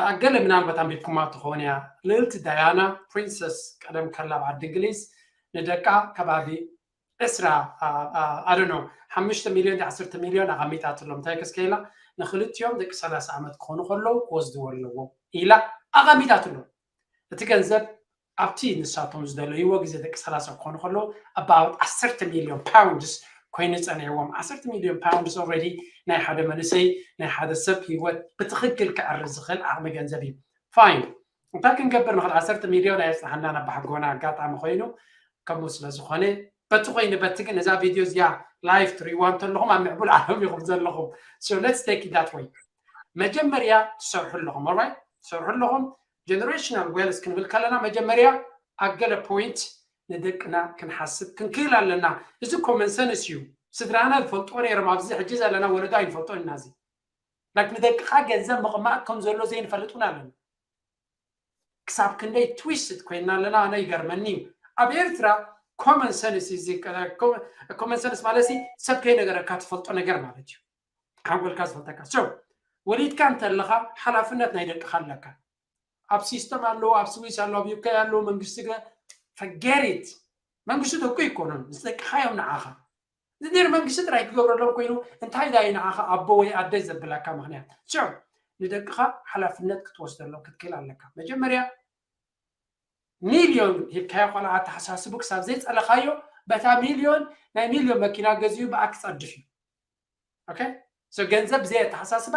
ኣገለ ምናልባት ኣንቢብኩማ ትኸውን እያ። ልእልቲ ዳያና ፕሪንሰስ ቀደም ከላ ኣብ ዓዲ እንግሊዝ ንደቃ ከባቢ ዕስራ ኣደኖ ሓሙሽተ ሚልዮን ዓሰርተ ሚልዮን ኣቐሚጣትሎም። እንታይ ከስከ ኢላ ንክልቲኦም ደቂ ሰላሳ ዓመት ክኾኑ ከለዉ ክወስድዎ ኣለዎም ኢላ ኣቐሚጣትሎም። እቲ ገንዘብ ኣብቲ ንሳቶም ዝደለይዎ ግዜ ደቂ ሰላሳ ክኾኑ ከለዉ ኣባውት ዓሰርተ ሚልዮን ፓውንድስ ኮይኑ ጸኒዕዎም። ዓሰርተ ሚልዮን ፓውንድስ ኦልሬዲ ናይ ሓደ መንእሰይ ናይ ሓደ ሰብ ህይወት ብትኽክል ክዕርፍ ዝኽእል ዓቕሚ ገንዘብ እዩ። ፋይን፣ እንታይ ክንገብር ንኽእል? ዓሰርተ ሚልዮን ኣየጽናሓናን ኣባሓጎና ኣጋጣሚ ኮይኑ ከምኡ ስለ ዝኾነ በቲ ኮይኑ በቲ ግን እዛ ቪድዮ እዚኣ ላይቭ ትርእይዋ እንተለኹም ኣብ ምዕቡል ዓለም ኢኹም ዘለኹም። So let's take it that way። መጀመርያ ትሰርሑ ኣለኹም፣ ኦራይት፣ ትሰርሑ ኣለኹም። ጀነሬሽናል ዌልስ ክንብል ከለና መጀመርያ ኣብ ገለ ፖይንት ንደቅና ክንሓስብ ክንክእል ኣለና። እዚ ኮመን ሰንስ እዩ። ስድራና ዝፈልጥዎ ነይሮም፣ ኣብዚ ሕጂ ዘለና ወለዶ ኣይንፈልጦን ኢና። እዚ ላይክ ንደቅኻ ገንዘብ ምቕማጥ ከም ዘሎ ዘይንፈልጥ እውን ኣለና። ክሳብ ክንደይ ትዊስትድ ኮይና ኣለና ኣነ ይገርመኒ እዩ። ኣብ ኤርትራ ኮመን ሰንስ እዚ ኮመን ሰንስ ማለት ሲ ሰብ ከይነገረካ ትፈልጦ ነገር ማለት እዩ። ሓንጎልካ ዝፈልጠካ። So ወሊድካ እንተለኻ ሓላፍነት ናይ ደቅኻ ኣለካ። ኣብ ሲስተም ኣለዎ፣ ኣብ ስዊስ ኣለዎ፣ ኣብ ዩኬ ኣለዎ፣ መንግስቲ ገ ፈገሪት መንግስቲ ደቁ ይኮኑን ዝጠቅኻዮም ንዓኻ ዝድር መንግስቲ ጥራይ ክገብረሎም ኮይኑ እንታይ ዳይ ንዓኻ ኣቦ ወይ ኣደ ዘብለካ ምክንያት? So ንደቅኻ ሓላፍነት ክትወስደሎም ክትክእል ኣለካ። መጀመርያ ሚልዮን ሂብካዮ ቆልዓ ኣተሓሳስቡ ክሳብ ዘይፀለኻዮ በታ ሚልዮን ናይ ሚልዮን መኪና ገዚኡ ብኣ ክፀድፍ እዩ። ኦኬ፣ so ገንዘብ ብዘይ ኣተሓሳስባ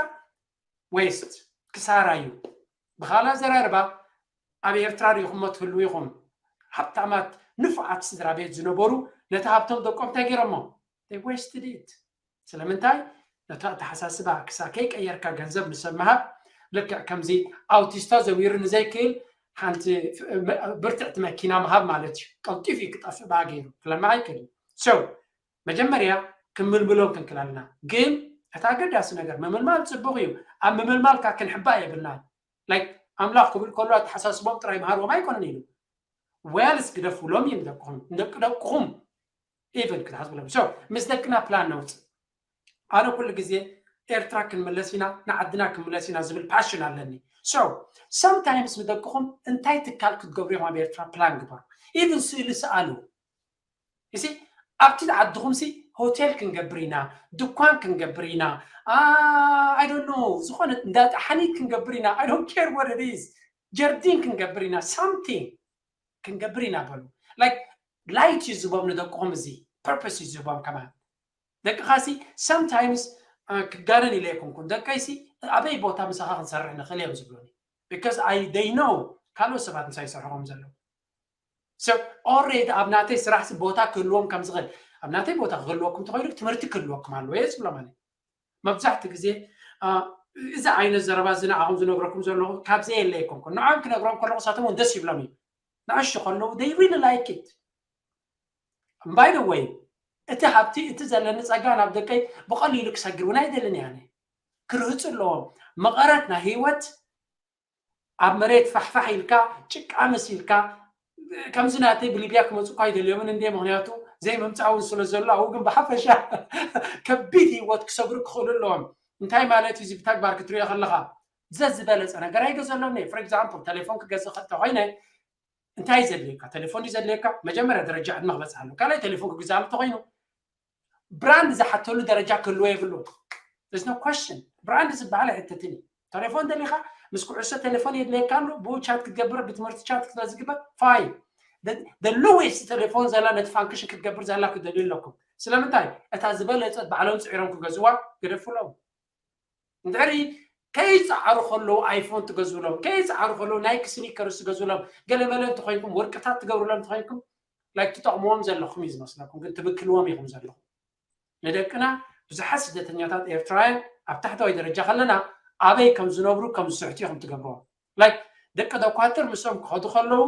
ዌስት ክሳራ እዩ። ብኻልእ ኣዘራርባ ኣብ ኤርትራ ሪኢኹሞ ትህልዉ ኢኹም። ሃብታማት ንፉዓት ስድራ ቤት ዝነበሩ ነቲ ሃብቶም ደቆም እንታይ ገይሮሞ? They wasted it። ስለምንታይ? ነታ ኣተሓሳስባ ክሳ ከይቀየርካ ገንዘብ ንሰብ ምሃብ ልክዕ ከምዚ ኣውቲስታ ዘዊሩ ንዘይክእል ሓንቲ ብርትዕቲ መኪና ምሃብ ማለት እዩ። ቀልጢፉ እዩ ክጠፍእ ብኣ ገይሩ ክለምዕ ኣይክእልን። So መጀመርያ ክንምልምሎም ክንክእል ኣለና። ግን እቲ ኣገዳሲ ነገር ምምልማል ፅቡቕ እዩ። ኣብ ምምልማልካ ክንሕባእ የብልናን። ላይክ ኣምላኽ ክብል ከሎ ኣተሓሳስቦም ጥራይ ምሃርዎም ኣይኮነን ኢሉ። ዌልስ ግደፉሎም እዩ ንደቅኹም፣ ንደቂ ደቅኹም ኢቨን ክትሓስብሎም። So ምስ ደቅና ፕላን ነውፅእ። ኣነ ኩሉ ግዜ ኤርትራ ክንምለስ ኢና፣ ንዓድና ክንምለስ ኢና ዝብል ፓሽን ኣለኒ። So sometimes ንደቅኹም እንታይ ትካል ክትገብሩ እዮም ኣብ ኤርትራ ፕላን ግበሩ። ኢቨን ስእሊ ስኣሉ። እሲ ኣብቲ ዓድኹም ሲ ሆቴል ክንገብር ኢና፣ ድኳን ክንገብር ኢና፣ I don't know ዝኾነ እንዳ ጠሓኒት ክንገብር ኢና፣ I don't care what it is፣ ጀርዲን ክንገብር ኢና፣ something ክንገብር ኢና በሉ። ላይክ ላይት እዩ ዝቦም ንደቅኹም፣ እዚ ፐርፐስ እዩ ዝቦም ከማን። ደቅኻ ሲ sometimes ክጋነን ኢለ ኣይኮንኩን፣ ደቀይ ሲ ኣበይ ቦታ ምሳኻ ክንሰርሕ ንኽእል እዮም ዝብሉኒ። Because I they know ካልኦት ሰባት ምሳይ ይሰርሑ ከም ዘለዉ። So already ኣብ ናተይ ስራሕ ሲ ቦታ ክህልዎም ከም ዝኽእል፣ ኣብ ናተይ ቦታ ክህልወኩም ተኾይኑ ትምህርቲ ክህልወኩም ኣለዎ እየ ዝብሎም። ኣነ መብዛሕትኡ ግዜ እዚ ዓይነት ዘረባ እዚ ንዓኹም ዝነግረኩም ዘለኹ ካብ ዘየለ ኣይኮንኩን። ንዖም ክነግሮም ከለኹ ንሳቶም እውን ደስ ይብሎም እዩ። ንኣሽቱ ከለዉ they really like it። By the way እቲ ሃብቲ እቲ ዘለኒ ጸጋ ናብ ደቀይ ብቐሊሉ ክሰግር እውን ኣይደልን እየ። ኣነ ክርህፁ ኣለዎም። መቐረት ናይ ህይወት ኣብ መሬት ፋሕፋሕ ኢልካ ጭቃ መሲልካ ከምዚ ናተይ ብሊብያ ክመፁ እኳ ኣይደልዮምን እንደ ምክንያቱ ዘይምምፃእ እውን ስለ ዘሎ ኣብኡ ግን ብሓፈሻ ከቢድ ህይወት ክሰግሩ ክኽእሉ ኣለዎም። እንታይ ማለት እዩ እዚ ብተግባር ክትሪኦ ከለካ? ዘዝበለፀ ነገር ኣይገዘሎም እየ። For example ቴሌፎን ክገዝእ እንተኮይነ እንታይ ዘድልየካ? ቴሌፎን ድዩ ዘድልየካ? መጀመርያ ደረጃ ዕድመ ክበፅሕ ኣሎ። ካልኣይ ቴሌፎን ክግዛሉ እንተኮይኑ ብራንድ ዝሓተሉ ደረጃ ክህልዎ የብሉ። There's no question። ብራንድ ዝበሃል ኣይሕተትን እዩ። ቴሌፎን ደሊኻ ምስ ኩዕሶ ቴሌፎን የድልየካ ኣሎ፣ ብኡ ቻት ክትገብር ብትምህርቲ ቻት ክትዝግበር ፋይን። The lowest ቴሌፎን ዘላ ነቲ ፋንክሽን ክትገብር ዘላ ክደልዩ ኣለኩም። ስለምንታይ? እታ ዝበለፀት ባዕሎም ፅዒሮም ክገዝዋ ግደፉሎም። እንድሕሪ ከይፀዓሩ ከለዉ ኣይፎን ትገዝኡሎም፣ ከይፀዓሩ ከለዉ ናይክ ስኒከርስ ትገዝኡሎም፣ ገለመለ እንተኮይንኩም ወርቅታት ትገብሩሎም እንተኮይንኩም ላይክ ትጠቕምዎም ዘለኹም እዩ ዝመስለኩም፣ ግን ትብክልዎም ኢኹም ዘለኹም። ንደቅና ብዙሓት ስደተኛታት ኤርትራውያን ኣብ ታሕተዋይ ደረጃ ከለና ኣበይ ከም ዝነብሩ ከም ዝስሕቱ ኢኹም ትገብርዎም። ላይክ ደቂ ዶኳትር ምስኦም ክኸዱ ከለዉ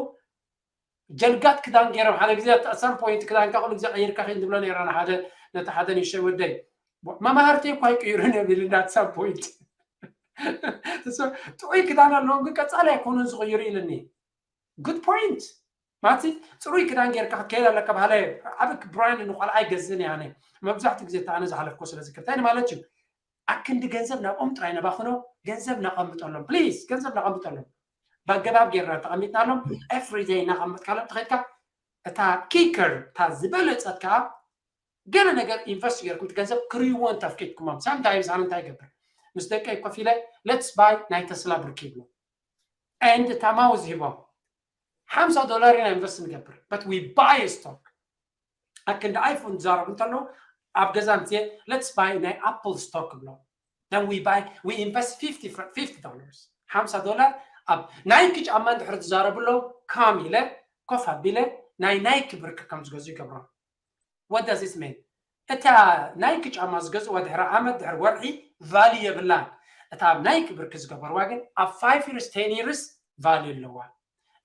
ጀልጋት ክዳን ገይሮም ሓደ ግዜ ኣሳም ፖይንት ክዳንካ ኩሉ ግዜ ቀይርካ ከይድ ንብሎ ነይራ ንሓደ ነቲ ሓደ ንእሽተይ ወደይ መማህርተይ እኳ ይቅይሩን እዮም ኢሉና ኣሳም ፖይንት ጥዑይ ክዳን ኣለዎም ግን ቀፃሊ ኣይኮኑን ዝቅይሩ ኢሉኒ። ጉድ ፖይንት ማለት ፅሩይ ክዳን ጌርካ ክትከይድ ኣለካ ባህለ ዓብ ብራይን ንቆልዓ ኣይገዝእን እየ ኣነ መብዛሕትኡ ግዜ ኣነ ዝሓለፍኮ ስለ ዝክር እንታይ ማለት እዩ ኣክንዲ ገንዘብ ናብኦም ጥራይ ነባክኖ ገንዘብ ነቐምጠሎም please፣ ገንዘብ ነቐምጠሎም። ብኣገባብ ጌርና ተቐሚጥናሎም everyday እናቐመጥካሎም ተኸድካ እታ kicker እታ ዝበለጸት ከዓ ገለ ነገር ኢንቨስት ጌርኩም እቲ ገንዘብ ክርእይዎ እንተፍቂድኩሞም። Sometimes ኣነ እንታይ ይገብር ምስ ደቀይ ኮፍ ኢለ let's buy ናይ ተስላ ብርኪ ይብሎ and እታ ማውዝ ሂቦም ሓምሳ ዶላር ኢና ኢንቨስት ንገብር but we buy stock ኣክንዲ ኣይፎን ዝዛረቡ እንተለዉ ኣብ ገዛ ምፅየ let's buy ናይ ኣፕል ስቶክ ብሎ then we buy we invest fifty fifty dollars ሓምሳ ዶላር ኣብ ናይኪ ጫማ እንድሕር ዝዛረቡ ኣለዉ ካም ኢለ ኮፍ ኣቢለ ናይ ናይኪ ብርክ ከም ዝገዙ ይገብሮም what does this mean እታ ናይኪ ጫማ ዝገዝእዋ ድሕሪ ዓመት ድሕሪ ወርሒ ቫልዩ የብላን እታ ኣብ ናይኪ ብርክ ዝገበርዋ ግን ኣብ five years ten years ቫልዩ ኣለዋ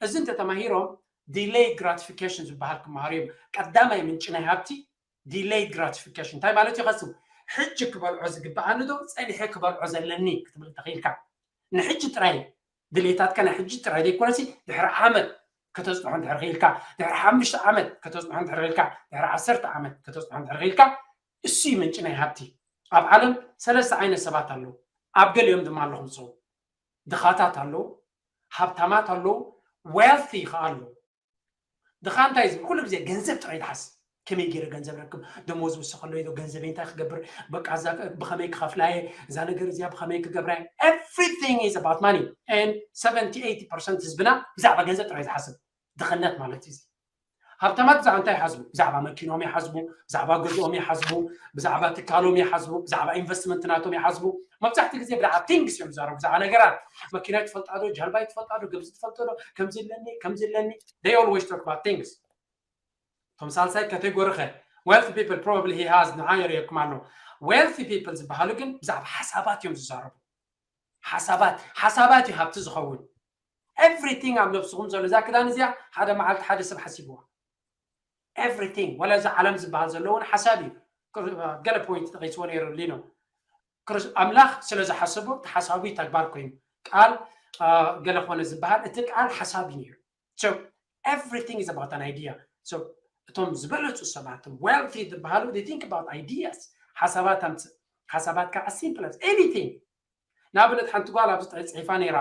እዚ እንተተማሂሮም delayed gratification ዝበሃል ክመሃሩ እዮም ቀዳማይ ምንጪ ናይ ሃብቲ delayed gratification እንታይ ማለት እዩ ከስብ ሕጂ ክበልዖ ዝግብኣኒ ዶ ፀኒሐ ክበልዖ ዘለኒ ክትብል ተኽኢልካ ንሕጂ ጥራይ ድሌታትካ ናይ ሕጂ ጥራይ ዘይኮነሲ ድሕሪ ዓመት ከተፅንሖ እንድሕር ክኢልካ ድሕሪ ሓሙሽተ ዓመት ከተፅንሖ እንድሕር ክኢልካ ድሕሪ ዓሰርተ ዓመት ከተፅንሖ እንድሕር ክኢልካ እሱ እዩ ምንጪ ናይ ሃብቲ ኣብ ዓለም ሰለስተ ዓይነት ሰባት ኣለዉ ኣብ ገሊኦም ድማ ኣለኹም ዝፀው ድኻታት ኣለዉ ሃብታማት ኣለዉ wealthy ከዓ ኣለዉ ድኻ እንታይ ዝብል ኩሉ ግዜ ገንዘብ ጥራይ ዝሓስብ ከመይ ገይረ ገንዘብ ረክብ ደሞዝ ውስኸለይ ዶ ገንዘበይ እንታይ ክገብር በቃ እዛ ብኸመይ ክኸፍላየ እዛ ነገር እዚኣ ብኸመይ ክገብራ everything is about money and seventy eighty percent ህዝብና ብዛዕባ ገንዘብ ጥራይ ዝሓስብ ድኽነት ማለት እዩ ሃብታማት ብዛዕባ እንታይ ይሓስቡ ብዛዕባ መኪኖም ይሓስቡ ብዛዕባ ገዝኦም ይሓስቡ ብዛዕባ ትካሎም ይሓስቡ ብዛዕባ ኢንቨስትመንት ናቶም ይሓስቡ መብዛሕትኡ ግዜ ብዛዕባ things እዮም ዝዛረቡ ብዛዕባ ነገራት መኪና ትፈልጣ ዶ ጃልባ ትፈልጣ ዶ ገብዚ ትፈልጦ ዶ ከምዚ ኣለኒ ከምዚ ኣለኒ they always talk about things እቶም ሳልሳይ category ኸ wealthy people probably he has ንዓ የርእየኩም ኣሎ wealthy people ዝበሃሉ ግን ብዛዕባ ሓሳባት እዮም ዝዛረቡ ሓሳባት ሓሳባት እዩ ሃብቲ ዝኸውን everything ኣብ ነብስኹም ዘሎ እዛ ክዳን እዚኣ ሓደ መዓልቲ ሓደ ሰብ ሓሲብዋ everything ወላ እዚ ዓለም ዝበሃል ዘሎ እውን ሓሳብ እዩ ገለ point ጠቂስዎ ነይሩ ሊኖ ኣምላኽ ስለ ዝሓሰቦ ተሓሳቢ ተግባር ኮይኑ ቃል ገለ ኮነ ዝበሃል እቲ ቃል ሓሳብ እዩ ነይሩ so everything is about an idea so እቶም ዝበለፁ ሰባት wealthy ዝበሃሉ they think about ideas ሓሳባት ኣምፅእ ሓሳባት ከዓ simple as anything ንኣብነት ሓንቲ ጓል ኣብዚ ፅሒፋ ነይራ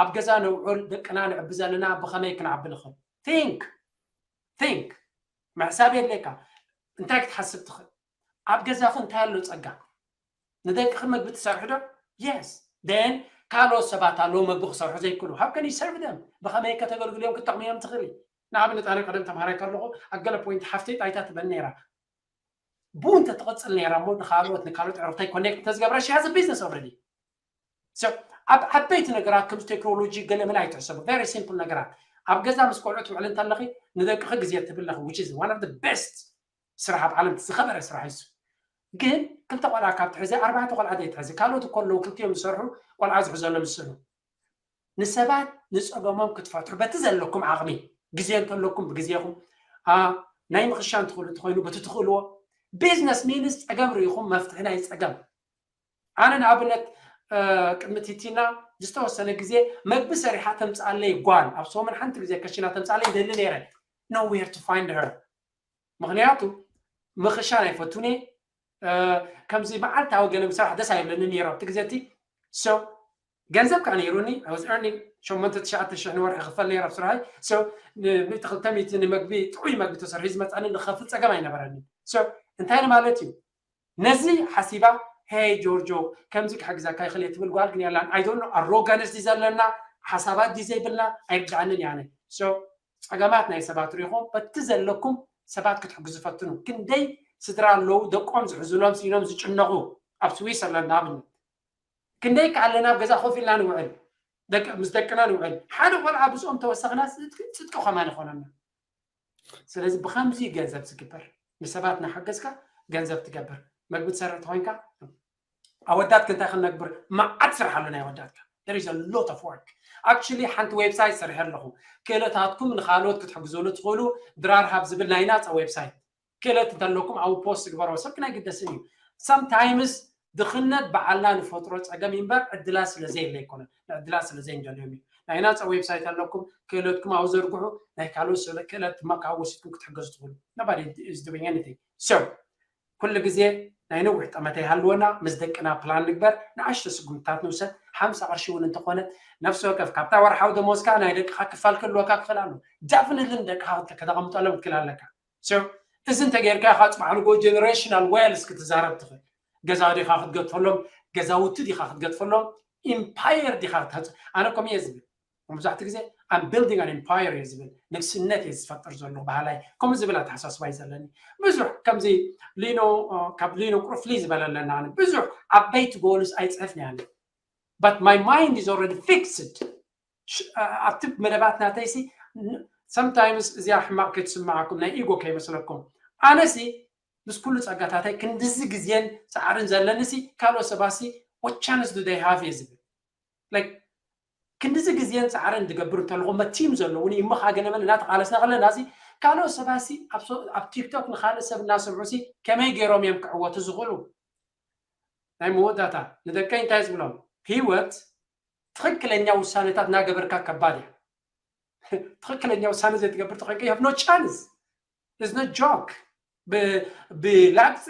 ኣብ ገዛ ነውዕል ደቅና ንዕቢ ዘለና ብኸመይ ክንዓቢ ንኽእል think think ምሕሳብ የድልየካ እንታይ ክትሓስብ ትኽእል ኣብ ገዛኺ እንታይ ኣሎ ፀጋ ንደቅኺ መግቢ ትሰርሒ ዶ yes then ካልኦት ሰባት ኣለዉ መግቢ ክሰርሑ ዘይክእሉ how can you serve them ብኸመይ ከተገልግልዮም ክትጠቕምዮም ትኽእሊ ንኣብነት ኣነ ቀደም ተምሃራይ ከለኹ ኣብ ገለ point ሓፍተይ ጣይታ ትበኒ ነይራ ብኡ እንተትቕፅል ነይራ እሞ ንካልኦት ንካልኦት ዕርክተይ connect እንተዝገብረ she has a business already so ኣብ ዓበይቲ ነገራት ከምዚ ቴክኖሎጂ ገለ መለ ኣይትሕሰቡ very simple ነገራት ኣብ ገዛ ምስ ቆልዑ ትውዕል እንተለኺ ንደቅኺ ግዜ ትብለኺ which is one of the best ስራሕ ኣብ ዓለም ዝኸበረ ስራሕ እዩ ግን ክልተ ቆልዓ ካብ ትሕዚ ኣርባዕተ ቆልዓ ዘይትሕዚ ካልኦት እኮ ኣለዉ ክልቲኦም ዝሰርሑ ቆልዓ ዝሕዘሎም ዝስእኑ ንሰባት ንፀገሞም ክትፈትሑ በቲ ዘለኩም ዓቕሚ ግዜ እንተለኩም ብግዜኹም ናይ ምኽሻን ትኽእሉ እንተኮይኑ በቲ ትኽእልዎ business means ፀገም ርኢኹም መፍትሒ ናይ ፀገም ኣነ ንኣብነት ቅድሚ ቲቲና ዝተወሰነ ግዜ መግቢ ሰሪሓ ተምፅኣለይ ጓል ኣብ ሰሙን ሓንቲ ግዜ ከሽና ተምፅኣለይ ይደሊ ነይረ nowhere to find her ምኽንያቱ ምኽሻን ኣይፈቱን እየ ከምዚ መዓልታዊ ገለ ምሰራሕ ደስ ኣይብለኒ ነይሩ ኣብቲ ግዜ እቲ so ገንዘብ ከዓ ነይሩኒ I was earning ሸሞንተ ትሽዓተ ሽሕ ንወርሒ ክፈል ነይሩ ኣብ ስራሐይ so ን100 ክልተ ሚእቲ ንምግቢ ጥዑይ መግቢ ተሰርሒ ዝመፃኒ ንክኸፍል ፀገም ኣይነበረኒ so እንታይ ማለት እዩ ነዚ ሓሲባ ሄይ ጆርጆ ከምዚ ክሕግዘካ ይኽእል እየ ትብል ጓል ግን የላን I don't know arrogance ድዩ ዘለና ሓሳባት ድዩ ዘይብልና ኣይርድኣንን እየ ኣነ so ፀገማት ናይ ሰባት ሪኢኹም በቲ ዘለኩም ሰባት ክትሕግዙ ፈትኑ ክንደይ ስድራ ኣለዉ ደቆም ዝሕዝሎም ሲኖም ዝጭነቑ ኣብ ስዊሰርላንድ ንኣብነት ክንደይ ከ ኣለና ኣብ ገዛ ኮፍ ኢልና ንውዕል ምስ ደቅና ንውዕል ሓደ ቆልዓ ብዝኦም ተወሰኽና ፅድቂ ከማን ይኾነና ስለዚ ብከምዚ ገንዘብ ዝግበር ንሰባት እናሓገዝካ ገንዘብ ትገብር መግቢ ትሰርሕ ተኮይንካ ኣወዳት ክንታይ ክንነግብር መዓት ስራሕ ኣሎ ናይ ኣወዳትካ there is a lot of work actually ሓንቲ website ሰሪሐ ኣለኹ ክእለታትኩም ንካልኦት ክትሕግዘሉ ትኽእሉ ድራር ሃብ ዝብል ናይ ናፃ website ክእለት እንተለኩም ኣብኡ post ግበርዎ ሰብ ክናይ ግደስን እዩ sometimes ድኽነት በዓልና ንፈጥሮ ፀገም እምበር ዕድላት ስለ ዘየለ ኣይኮነን ንዕድላት ስለ ዘይንደልዮም እዩ ናይ ናፃ website ኣለኩም ክእለትኩም ኣብኡ ዘርግሑ ናይ ካልኦት ስለ ክእለት ድማ ካብ ወሲድኩም ክትሕገዙ ትኽእሉ nobody is doing anything so ኩሉ ግዜ ናይ ነዊሕ ጠመተ ይሃልወና፣ ምስ ደቅና ፕላን ንግበር፣ ንኣሽቶ ስጉምትታት ንውሰድ። ሓምሳ ቅርሺ እውን እንተኾነት፣ ነፍሲ ወከፍ ካብታ ወርሓዊ ደሞዝካ ናይ ደቅኻ ክፋል ክህልወካ ክኽእል ኣሎ። ዳፍንሊ ንደቅኻ ከተቐምጠሎም ክትክእል ኣለካ። So፣ እዚ እንተጌርካ ኢኻ ጽባሕ ንግሆ ጀነሬሽናል ዌልስ ክትዛረብ ትኽእል። ገዛ ዲኻ ክትገድፈሎም፣ ገዛውቲ ዲኻ ክትገድፈሎም፣ ኢምፓየር ዲኻ ክትሃጽ? ኣነ ከምኡ እየ ዝብል። መብዛሕትኡ ግዜ I'm building an empire እየ ዝብል። ንግስነት እየ ዝፈጥር ዘለኹ በሃላይ። ከምኡ ዝብል ኣተሓሳስባ እዩ ዘለኒ። ብዙሕ ከምዚ ሊኖ፣ እ፣ ካብ ሊኖ ቁሩብ ፍልይ ዝበለ ኣለና። ኣነ ብዙሕ ዓበይቲ ጎልስ ኣይጽሕፍን እየ ኣነ። But my mind is already fixed። ሽ-፣ እ፣ ኣብቲ መደባት ናተይሲ ን-፣ sometimes እዚኣ ሕማቕ ከይትስምዓኩም፣ ናይ ኢጎ ከይመስለኩም። ኣነሲ ምስ ኩሉ ጸጋታተይ ክንድዚ ግዜን ጻዕርን ዘለኒሲ ካልኦት ሰባሲ what chance do they have እየ ዝብል። Like ክንድዚ ግዜን ጻዕርን ዝገብር እንተለኹ መቲም ዘለዉኒ እሞ ካገነመን እናተቓለስና ከለና እዚ ካልኦት ሰባሲ ኣብ ሶ-፣ ኣብ ቲክቶክ ንኻልእ ሰብ እናሰምዑሲ ከመይ ገይሮም እዮም ክዕወቱ ዝኽእሉ? ናይ መወዳእታ ንደቀይ እንታይ ዝብሎም? ህይወት ትኽክለኛ ውሳኔታት እናገበርካ ከባድ እያ። ትኽክለኛ ውሳኔ ዘይትገብር ተኾይንካ you have no chance. It's no joke. ብ-፣ ብላግፂ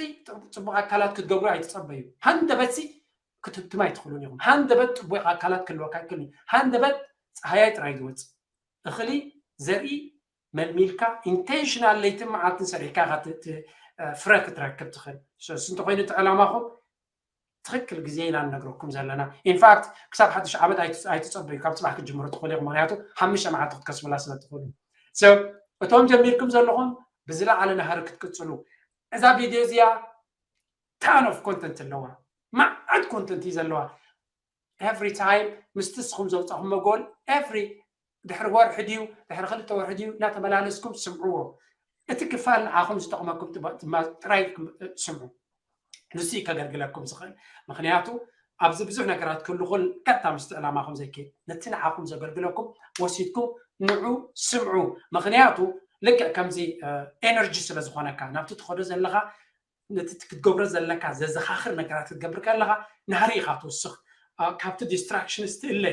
ፅቡቅ ኣካላት ክትገብሩ ኣይትፀበዩ። ሃንደበትሲ ክትህብትም ኣይትኽእሉን ኢኹም። ሃንደበት ፅቡቅ ኣካላት ክህልወካ ኣይክእልን እዩ። ሃንደበት ፀሃያይ ጥራይ ዝወፅእ እኽሊ ዘርኢ መልሚልካ ኢንቴንሽናል ለይትን መዓልትን ሰሪሕካ ኢኻ ት-፣ ት-፣ ፍረ ክትረክብ ትኽእል። ሶ-፣ እሱ እንተኾይኑ እቲ ዕላማኹም ትኽክል ግዜ ኢና ንነግረኩም ዘለና። ኢንፋክት ክሳብ ሓድሽ ዓመት ኣይት-፣ ኣይትፀበዩ፣ ካብ ፅባሕ ክትጅምሩ ትኽእሉ ኢኹም። ምክንያቱ ሓሙሽተ መዓልቲ ክትከስቡላ ስለ ትኽእሉ። ሶ፣ እቶም ጀሚርኩም ዘለኹም ብዝለዓለ ናህሪ ክትቅፅሉ። እዛ ቪድዮ እዚኣ ታን ኦፍ ኮንተንት ኣለዋ፣ መዓት ኮንተንት እዩ ዘለዋ። ኤቭሪ ታይም ምስቲ ንስኹም ዘውፃኹሞ ጎል ኤቭሪ ድሕሪ ወርሒ ድዩ ድሕሪ ክልተ ወርሒ ድዩ እናተመላለስኩም ስምዕዎ። እቲ ክፋል ንዓኹም ዝጠቕመኩም ጥባ-፣ ድማ ጥራይ ክም-፣ ስምዑ። ንሱ እዩ ከገልግለኩም ዝኽእል። ምክንያቱ ኣብዚ ብዙሕ ነገራት ክህሉ ከሎ ቀጥታ ምስቲ ዕላማኹም ዘይከይድ፣ ነቲ ንዓኹም ዘገልግለኩም ወሲድኩም ንዑ ስምዑ። ምክንያቱ ልክዕ ከምዚ፣ እ፣ ኤነርጂ ስለ ዝኾነካ ናብቲ ትኸዶ ዘለኻ፣ ነቲ ክትገብሮ ዘለካ ዘዘኻኽር ነገራት ክትገብር ከለኻ ናህሪ ኢኻ ትውስኽ። እ፣ ካብቲ ዲስትራክሽንስ ትእለ።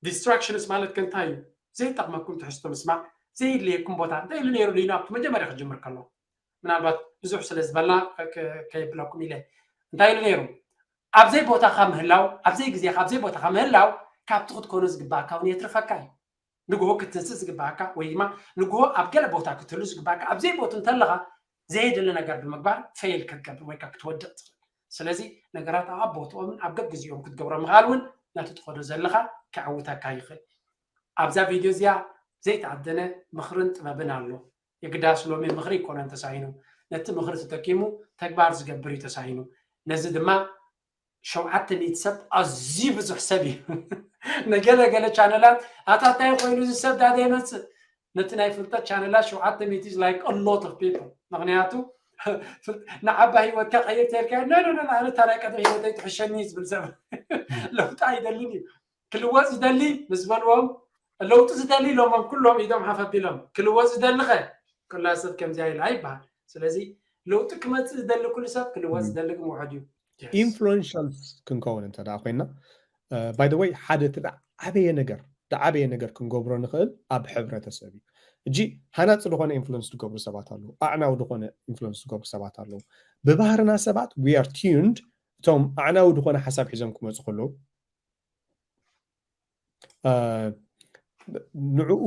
ዲስትራክሽንስ ማለት ከ እንታይ እዩ? ዘይጠቕመኩም ትሕዝቶ ምስማዕ፣ ዘየድልየኩም ቦታ። እንታይ ኢሉ ነይሩ ሊኖ ኣብቲ መጀመርያ ክጅምር ከሎ? ምናልባት ብዙሕ ስለ ዝበልና ከ-፣ ከየብለኩም ኢለ። እንታይ ኢሉ ነይሩ? ኣብ ዘይቦታኻ ምህላው፣ ኣብ ዘይግዜኻ፣ ኣብ ዘይቦታኻ ምህላው ካብቲ ክትኮኖ ዝግባእካ እውን የትርፈካ እዩ። ንግሆ ክትንስእ ዝግባእካ ወይ ድማ ንግሆ ኣብ ገለ ቦታ ክትህሉ ዝግባእካ ኣብ ዘይቦቱ እንተለኻ ዘየድሊ ነገር ብምግባር ፌል ክትገብር ወይ ከዓ ክትወድቕ ትኽእል። ስለዚ ነገራት ኣብ ቦትኦምን ኣብ ገግዜኦም ክትገብሮ ምኽኣል እውን ነቲ ትኸዶ ዘለኻ ከዕውተካ ይኽእል። ኣብዛ ቪድዮ እዚኣ ዘይተኣደነ ምኽርን ጥበብን ኣሎ። የግዳስ ሎሚ ምኽሪ ይኮነን ተሳኢኑ፣ ነቲ ምኽሪ ተጠቂሙ ተግባር ዝገብር እዩ ተሳኢኑ። ነዚ ድማ ሸውዓተ ሚእቲ ሰብ ኣዝዩ ብዙሕ ሰብ እዩ። ንገለ ገለ ቻነላት ኣታ እንታይ ኮይኑ እዚ ሰብ ዳደ ይመጽእ? ነቲ ናይ ፍልጠት ቻነላት ሸውዓተ ሚእቲ is like a lot of people። ምኽንያቱ ፍል-፣ ንዓባ ህይወትካ ቀይር ተልካ፣ "ኖ፣ ኖ፣ ኖ፣ ኣነ እታ ናይ ቀደም ህይወተይ ትሕሸኒ" ዝብል ሰብ ለውጢ ኣይደልን እዩ። ክልወጥ ዝደሊ ምስ በልዎም፣ ለውጢ ዝደሊ ኢሎሞም ኩሎም ኢዶም ሓፍ ኣቢሎም። ክልወጥ ዝደሊ ኸ? ኩላ ሰብ ከምዚኣ ኢላ ይበሃል። ስለዚ ለውጢ ክመጽእ ዝደሊ ኩሉ ሰብ ክልወጥ ም። ዝደሊ ግን ውሑድ እዩ። Yes። ኢንፍሉዌንሻልስ ክንከውን እንተ ደኣ ኮይና፣ እ፣ by the way፣ ሓደ እቲ ደዓበየ ነገር፣ ደዓበየ ነገር ክንገብሮ ንኽእል ኣብ ሕብረተሰብ እዩ። እጂ ሃናጺ ዝኾነ ኢንፍሉዌንስ ዝገብሩ ሰባት ኣለዉ። ኣዕናዊ ዝኾነ ኢንፍሉዌንስ ዝገብሩ ሰባት ኣለዉ። ብባህርና ሰባት we are tuned፣ እቶም ኣዕናዊ ዝኾነ ሓሳብ ሒዞም ክመጹ ከለዉ፣ እ፣ ንዕኡ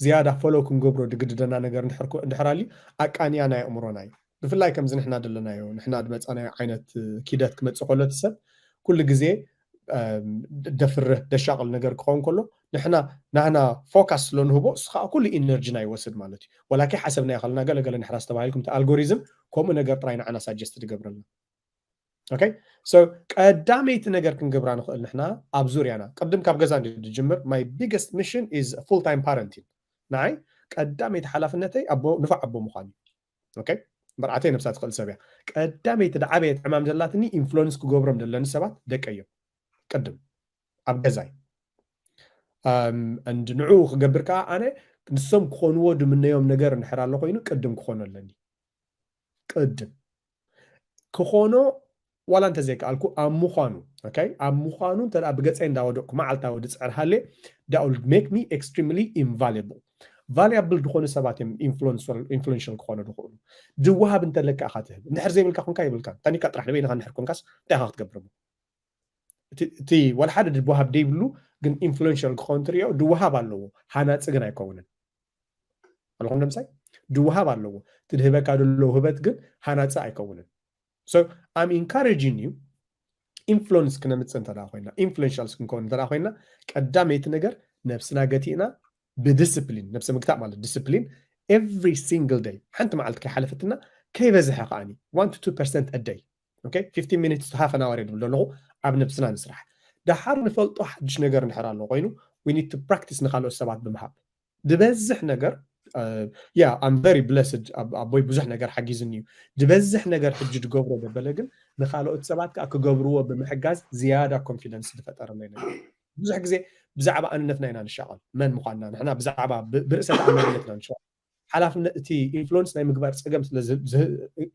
ዝያዳ ፎሎ ክንገብሮ ዝግድደና ነገር እንድሕር ኮ-፣ እንድሕር ኣልዩ ኣቃንያ ናይ ኣእምሮና እዩ። ብፍላይ ከምዚ ንሕና ዘለናዮ፣ ንሕና ዝመጻናዮ ዓይነት ኪደት ክመጽእ ከሎ እቲ ሰብ ኩሉ ግዜ፣ እም፣ ደ-፣ ደፍርህ፣ ደሻቕል ነገር ክኸውን ከሎ ንሕና ናህና ፎካስ ስለ ንህቦ እሱ ከዓ ኩሉ ኢነርጂና ይወስድ ማለት እዩ። ወላ ከይሓሰብናዮ ከለና ገለ ገለ እንድሕር ኣስተባሂልኩም እቲ ኣልጎሪዝም ከምኡ ነገር ጥራይ ንዓና ሳጀስት ዝገብረልና። ኦኬ? ሶ ቀዳመይቲ ነገር ክንገብራ ንኽእል ንሕና ኣብ ዙርያና፣ ቅድም ካብ ገዛ እንድዩ ዝጅምር፣ my biggest mission is full time parenting። ንዓይ ቀዳመይቲ ሓላፍነተይ ኣቦ፣ ንፉዕ ኣቦ ምዃን እዩ። ኦኬ? መርዓተይ ነብሳ ትኽእል ሰብ እያ። ቀዳመይቲ ዝዓበየት ዕማም ዘላትኒ ኢንፍሉወንስ ክገብሮም ዘለኒ ሰባት ደቀይ እዮም። ቅድም ኣብ ገዛይ። ኣም፣ and ንዕኡ ክገብር ከኣ ኣነ ንሶም ክኾንዎ ድምነዮም ነገር እንድሕር ኣሎ ኮይኑ ቅድም ክኾኖ ኣለኒ። ቅድም ክኾኖ ዋላ እንተዘይከኣልኩ ኣብ ምዃኑ፣ ኦኬ? ኣብ ምዃኑ እንተ ደኣ ብገጸይ እንዳወደቕኩ መዓልታዊ ድጽዕር ሃልየ፣ that will make me extremely invaluable። ቫልያብል ዝኾኑ ሰባት እዮም ኢንፍሉንሻል ክኾኑ ዝኽእሉ። ድወሃብ እንተለካ ኢኻ ትህብ። እንድሕር ዘይብልካ ኮንካ የብልካን። ታኒካ ጥራሕ ንበይንኻ እንድሕር ኮንካስ እንታይ ኢኻ ክትገብር? እቲ ዋላ ሓደ ድወሃብ ደይብሉ ግን ኢንፍሉንሻል ክኸውን ትሪኦ ድወሃብ ኣለዎ፣ ሃናፂ ግን ኣይከውንን። ኣለኹም ንምሳይ ድወሃብ ኣለዎ፣ እቲ ድህበካ ደሎ ህበት ግን ሃናፂ ኣይከውንን። So I'm encouraging you ኢንፍሉንስ ክነምፅእ እንተ ኮይና ኢንፍሉንሻልስ ክንከውን እንተ ኮይና ቀዳመይቲ ነገር ነብስና ገቲእና ብዲስፕሊን ነብሲ ምግታእ ማለት ዲስፕሊን every single day ሓንቲ መዓልቲ ከይሓለፈትና ከይበዝሐ ከዓኒ one to two percent a day okay fifteen minutes to half an hour ድብል ዘለኹ ኣብ ነብስና ንስራሕ ደሓር ንፈልጦ ሓድሽ ነገር እንድሕር ኣሎ ኮይኑ we need to practice ንካልኦት ሰባት ብምሃብ ዝበዝሕ ነገር yeah I'm very blessed ኣቦይ ብዙሕ ነገር ሓጊዝኒ እዩ ዝበዝሕ ነገር ሕጂ ዝገብሮ ዘበለ ግን ንካልኦት ሰባት ከዓ ክገብርዎ ብምሕጋዝ ዝያዳ ኮንፊደንስ ዝፈጠረለይ ነገር ብዙሕ ግዜ ብዛዕባ ኣንነትና ኢና ንሻቐል መን ምኳንና ንሕና ብዛዕባ ብርእሰ ተኣማንነትና ንሻቐል ሓላፍነት እቲ ኢንፍሉንስ ናይ ምግባር ፀገም